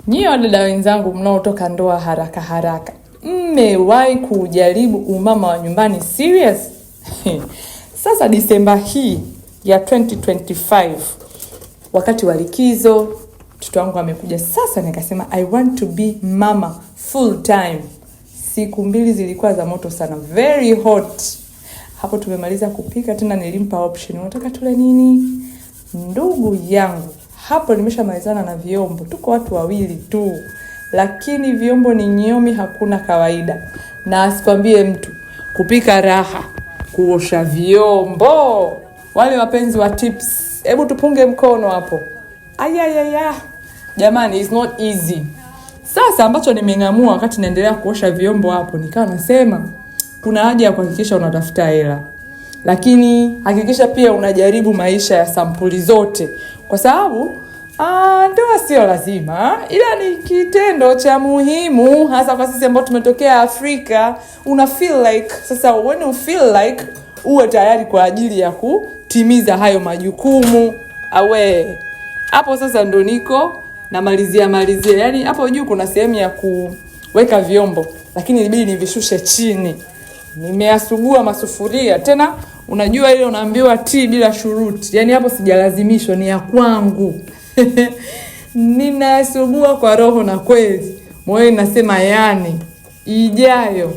Nyie wadada wenzangu mnaotoka ndoa haraka haraka, mmewahi kuujaribu umama wa nyumbani serious? Sasa Disemba hii ya 2025 wakati wa likizo, mtoto wangu amekuja. Sasa nikasema I want to be mama full time. Siku 2 zilikuwa za moto sana, very hot. Hapo tumemaliza kupika tena, nilimpa option, unataka tule nini? Ndugu yangu, hapo nimeshamalizana na vyombo, tuko watu wawili tu, lakini vyombo ni nyomi, hakuna kawaida. Na asikwambie mtu, kupika raha, kuosha vyombo. Wale wapenzi wa tips, hebu tupunge mkono hapo. Ayayaya, jamani, it's not easy. Sasa ambacho nimeng'amua wakati naendelea kuosha vyombo hapo, nikawa nasema kuna haja ya kuhakikisha unatafuta hela, lakini hakikisha pia unajaribu maisha ya sampuli zote, kwa sababu ndoa sio lazima, ila ni kitendo cha muhimu, hasa kwa sisi ambao tumetokea Afrika. Una feel like sasa, when you feel like uwe tayari kwa ajili ya kutimiza hayo majukumu. Awe hapo sasa ndo niko namalizia malizia, yaani hapo juu kuna sehemu ya kuweka vyombo, lakini ilibidi nivishushe chini. Nimeasugua masufuria tena, unajua ile unaambiwa tii bila shuruti, yaani hapo sijalazimishwa, ni ya kwangu. Ninasugua kwa roho na kweli, moyo nasema yani ijayo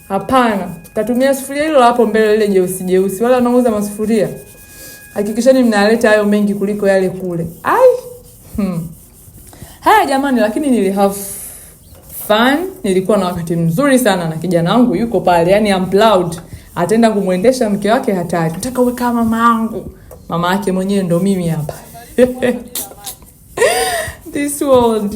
hapana, tatumia sufuria hilo hapo mbele, lile jeusi jeusi. Wala wanauza masufuria, hakikisheni mnaleta hayo mengi kuliko yale kule. Ai, Haya jamani, lakini nili have fun, nilikuwa na wakati mzuri sana na kijana wangu yuko pale, yani I'm proud. Ataenda kumwendesha mke wake hatari, nataka uwe kama mama yangu. Mama yake mwenyewe ndo mimi hapa. This world.